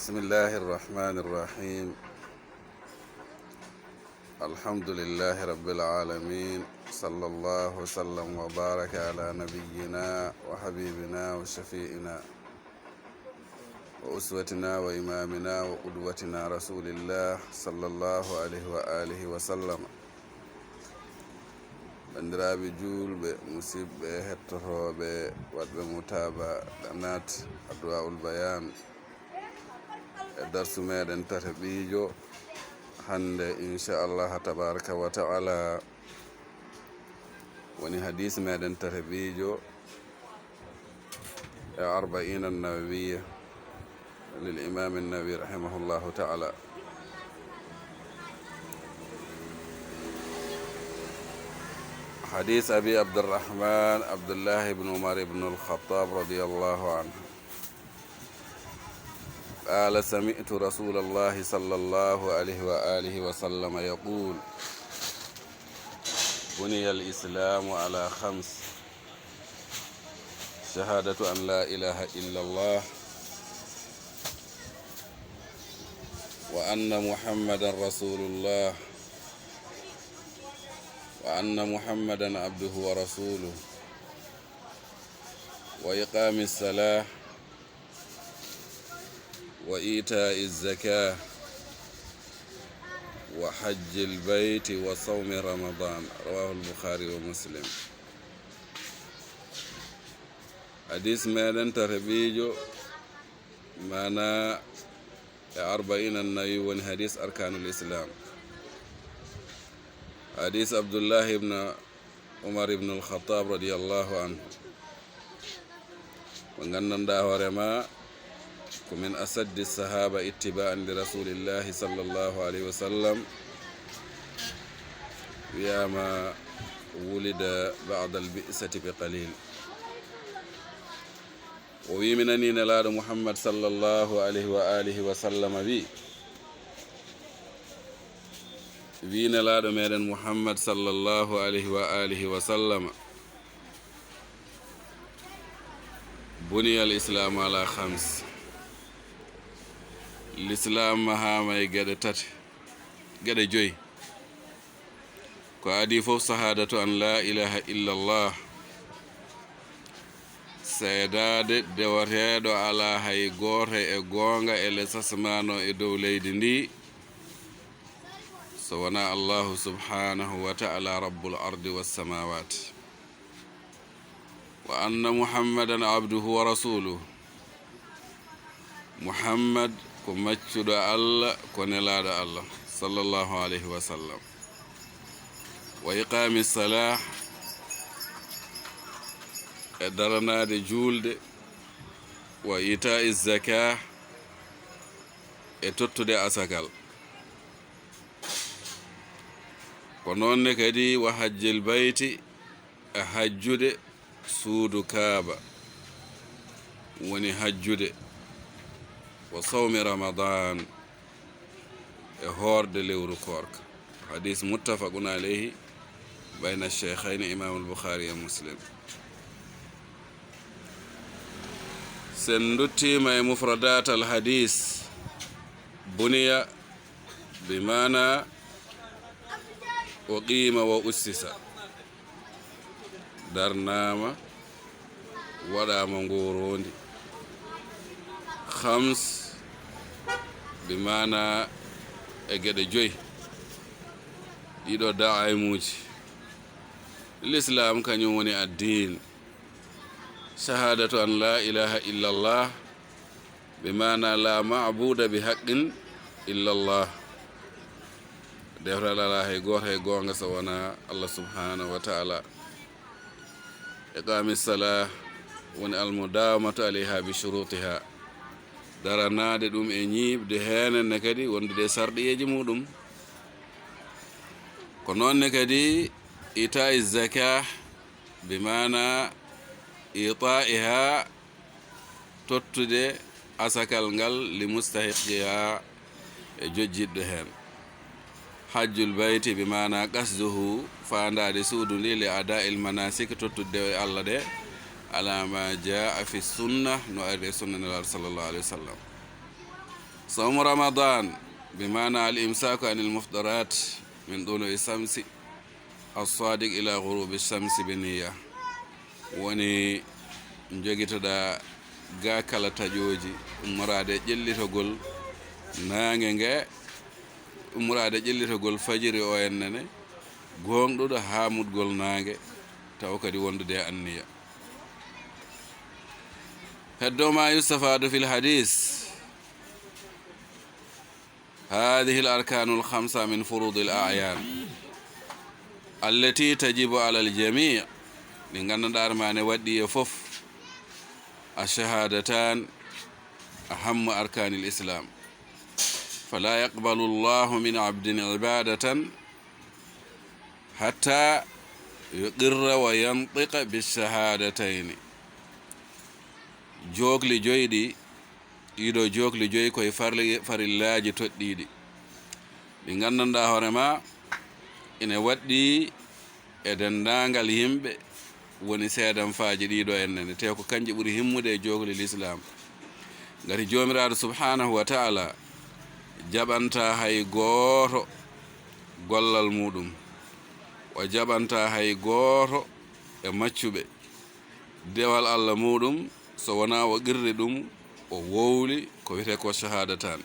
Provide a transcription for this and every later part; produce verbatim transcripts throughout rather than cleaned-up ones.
بسم الله الرحمن الرحيم. الحمد لله رب العالمين. صلى الله وسلم وبارك على نبينا وحبيبنا وشفيعنا وأسوتنا وإمامنا وقدوتنا رسول الله صلى الله عليه وآله وسلم. Banndiraaɓe juulɓe, musiɓɓe, hettotooɓe, waɗɓe mutaaba qanaat Adwa'ul Bayan, e darsu meɗen tataɓiijo hannde, inchallah tabaraka wa taala, woni hadis meɗen tataɓiijo e Arbaina Nawawiya lil Imam Nawawi rahimahullahu taala. حديث أبي عبد الرحمن عبد الله بن عمر بن الخطاب رضي الله عنه قال: سمعت رسول الله صلى الله عليه وآله وسلم يقول: بني الإسلام على خمس، شهادة أن لا إله إلا الله، وأن محمدا رسول الله، وأن محمدا عبده ورسوله، وإقام الصلاة، وإيتاء الزكاة، وحج البيت، وصوم رمضان. رواه البخاري ومسلم. Hadis meɗen tataɓiijo, maana e Arbaina Nawawi, woni hadis Arkanul Islam. Hadis Abdullah ibn Umar ibn al-Khattab radiyallahu anhu. Mo nganndanɗaa hoore ma ko min asaddi sahaba ittiba'an li rasulillahi sallallahu alayhi wa sallam, wiyaama wulida ba'da al-bi'sati bi qalil. O wi, mi nani Nelaaɗo Muhammad sallallahu alayhi wa alihi wa sallama wi, wi Nelaaɗo meɗen Muhammad sallallahu alayhi wa alihi wa sallama, بني الإسلام على خمس. Lislaam mahaama e geɗe tati, geɗe joyi. Ko adii fof, شهادة أن لا إله إلا الله, seedaade dewateeɗo alaa hay gooto e goonga e les asmaano e dow leydi ndi, so wonaa Allahu subhanahu wa taala, Rabbul ardi was samawat. وأن محمدا عبده ورسوله. Muhammad ko maccuɗo Allah, ko nelaaɗo Allah, sallallahu alayhi wa sallam. وإقام الصلاة, e daranaade juulde, وإيتاء الزكاة, e tottude asakal. Ko noon ne kadi, وحج البيت, e hajjude suudu Kaaba, woni hajjude, وصوم رمضان, e hoorde lewru koorka. Hadis muttafaqun alayhi bayna shaykhayni, Imam al-Bukhari e Muslim. Sen nduttiima e mufradat al-hadis, buniya bi maana uqiima wa ussisa, darnaama, waɗaama ngooroondi. Khams bi maana e geɗe joyi, ɗiɗo daa'imuuji. Lislaam kañum woni addiin. شهادة أن لا إله إلا الله, bi maana لا معبود بحق إلا الله. Defral alaa hay gooto e goonga so wonaa Allah subhanahu wa taala. إقام الصلاة, woni المداومة عليها بشروطها. Daranaade ɗum e ñiiɓde heen ne kadi, wondude e sarɗiyeeji muɗum. Ko noon ne kadi, إيتاء الزكاة, bi maana إعطائها, tottude asakal ngal, لمستحقها, e jojjitɗo heen. حج البيت, bi maana قصده, faandaade suudu ndi, لأداء المناسك, tottude dewe Allah ɗe, على ما جاء في السنة, no ari e sunna Nelaaɗo sallallahu alayhi wa sallam. Sawmu Ramadan, bi maana al imsaaku anil muftarat min tulu'i shamsi as-sadiq ila ghurubi shamsi bi niyya. Woni njogitoɗa ga kala taƴooji, ummoraade ƴellitogol naange nge, ummoraade ƴellitogol fajiri o ennene, gooŋɗuɗo haa mutgol naange, taw kadi wondude e anniya. Heddo ma yustafadu fil hadis. Hadhihi al arkanu al khamsa min furudi al a'yan allati tajibu ala al jami'. Ɗi nganndanɗaa ma ne waɗɗi e fof. Ash-shahadatan ahammu arkani al islam. Fala yaqbalu Allahu min abdin ibadatan hatta yuqirra wa yantiqa bish-shahadatayni. Jookli joyi ɗi, ɗiɗo jookli joyi koye farli-, farillaaji toɗɗiiɗi. Ɗi nganndanɗaa hoore ma ina waɗɗi e denndaangal yimɓe woni seedanfaaji ɗiɗo ennene, te ko kanji ɓuri himmude e jookli lislaam. Ngati Joomiraaɗo subhaanahu wa taala jaɓanta hay gooto gollal muuɗum, o jaɓanta hay gooto e maccuɓe dewal Allah muuɗum, so wonaa o qirri ɗum, o wowli ko wiyetee ko shahadatan.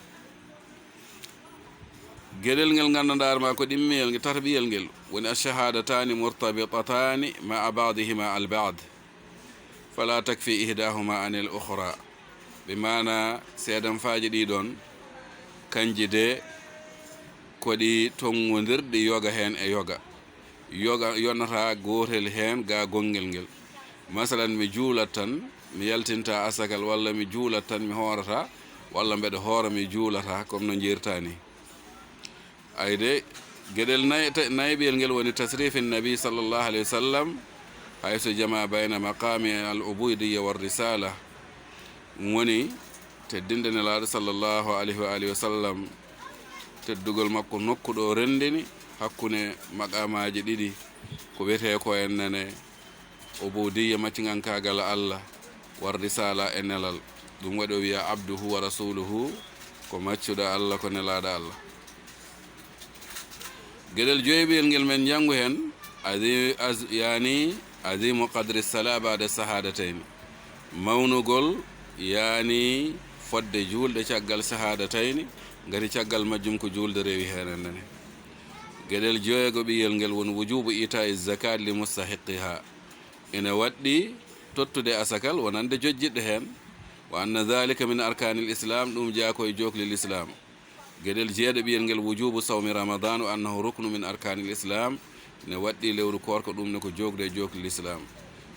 Geɗel ngel nganndanɗaa ma ko ɗimmiyel ngel, tataɓiyel ngel, woni ash-shahadatani murtabitatani ma'a ba'dihima al-ba'd, fala takfi ihdahuma anil ukhra. Bi maana seedanfaaji ɗi ɗon, kanji de ko ɗi tongondirɗi yoga heen e yoga. Yoga yonata gootel heen ga gonngel ngel. Masalan, mi juulat tan, mi yaltinta asakal, walla mi juulat tan, mi hoorata, walla mbeɗa hoora, mi juulata, comme no njiirta ni. Ay de, geɗel nay-, te-, nayɓiyel ngel woni tasrifi nabi sallallahu alayhi wa sallam, hayso jama bayna maqami al ubudiyya war risala. Ɗum woni teddinde Nelaaɗo sallallahu alayhi wa alihi wa sallam, teddugol makko nokku ɗo renndini hakkunde maqamaaji ɗiɗi, ko wiyetee ko en nene ubudiyya, maccingankaagal Allah, war risala e nelal. Ɗum waɗi o wiya abduhu wa rasuluhu, ko maccuɗo Allah, ko nelaaɗo Allah. Geɗel joyɓiyel ngel men njanngu heen, azi-, az-, yaani azimu qadri sala ba'da shahadatayni. Mawnugol yaani fodde juulde caggal shahadatayni, ngati caggal majjum ko juulde rewi heen en nani. Geɗel joyeegoɓiyel ngel woni wujubu ita'i zakat li mustahiqiha. Ina waɗɗi tottude asakal wonande jojjitɗo heen. Wa anna dhalika min arkanil islam, ɗum jeyaa ko e jookli lislaam. Geɗel jeeɗiɓiyel ngel wujubu sawmi ramadan wa annahu ruknu min arkanil islam, ne waɗɗi lewru koorka, ɗum ne ko jookde e jookli lislaam.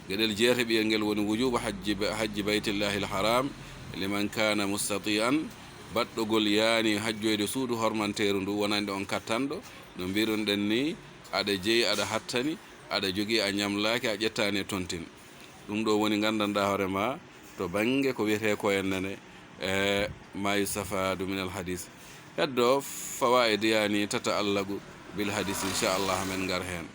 Geɗel jeetaɓiyel ngel woni wujubu hajji, hajji baytillahi l haram liman kana mustati'an, baɗɗogol yaani hajjoyde suudu hormanteeru ndu wonande on kattanɗo, no mbiruɗen ni, aɗa jeyi, aɗa hattani, aɗa jogii, a ñamlaaki, a ƴettaani e tontin. Ɗum ɗo woni nganndanɗaa hoore ma to bannge ko wiyetee ko en nene, e ma yustafadu min al hadis. Heddo fawaid yaani tata'allaqu bil hadis, inchallah men ngar heen.